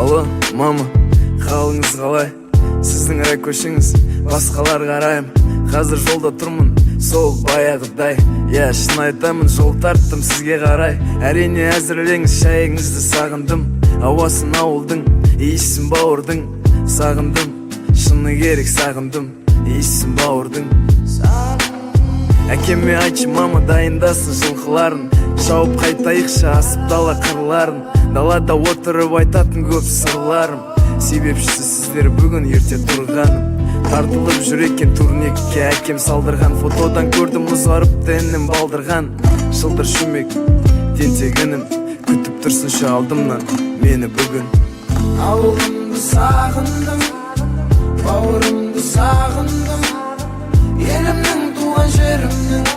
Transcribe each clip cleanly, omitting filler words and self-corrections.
Алло, мама, қалыңыз қалай? Сіздің рай көшіңіз, басқалар қарайым. Қазір жолда тұрмын, сол баяғыдай. Иә, шын айтамын, жол тарттым сізге қарай. Әрине, әзірлеңіз шайыңызды, сағындым. Ауасын ауылдың, иісін бауырдың. Сағындым, шыны керек, сағындым. Иісін бауырдың. Әкеме айтшы, мама, дайындасын жылқыларын. Шауып қайтайықшы асып дала қырларын. Далада отырып айтатын көп сырларым. Себепшісі сіздер бүгін ерте тұрғаным. Тартылып жүр екен турникке әкем салдырған. Фотодан көрдім, ұзарыпты інім балдырған. Жылтыр шүмек, тентек інім күтіп тұрсыншы алдымнан мені бүгін. Ауылымды сағындым, бауырымды сағындым, елімнің, туған жерімнің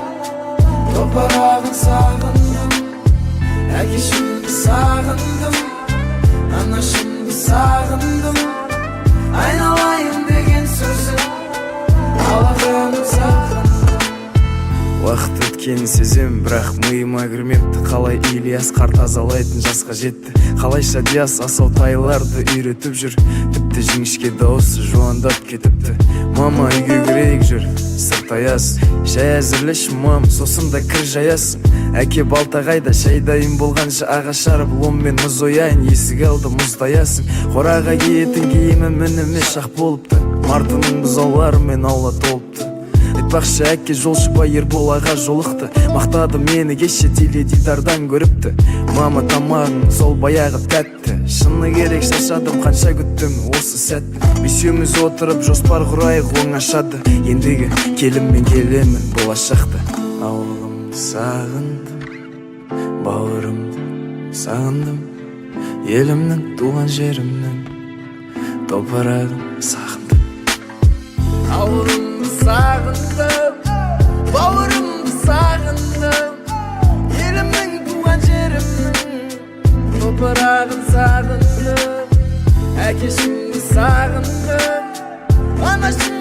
топырағын сағындым. Әкешімді сағындым, анашымды сағындым, айналайын деген сөзін, алақанын сағындым. Уақыт өткенін сезем, бірақ миыма кірмепті. Қалай Ильяс қар тазалайтын жасқа жетті? Қалайша Диас асау тайларды үйретіп жүр? Тіпті жіңішке дауысы жуандап кетіпті. Мама, үйге кірейік, жүр, сырт аяз. Шай әзірлеші, мам, сосын да кір жаясың. Әке, балта қайда? Шай дайын болғанша ағаш жарып, ломмен мұз ояйын. Есік алды мұздаясың. Қораға киетін киімім ініме шақ болыпты. Мартының бұзауларымен аула толыпты. Айтпақшы, әке, жолшыбай Ербол аға жолықты. Мақтады мені, кеше теледидардан көріпті. Мама, тамағың сол баяғы тәтті. Шыны керек, шаршадым, қанша күттім осы сәтті. Бесеуміз отырып жоспар құрайық оңашада. Ендігі келінмен келемін болашақта. Ауылымды сағындым, бауырымды сағындым, елімнің, туған жерімнің топырағын сағындым. Ауылымды сағындым, бауырымды сағындым, елімнің, туған жерімнің топырағын сағындым. Әкешімді сағындым, анашымды.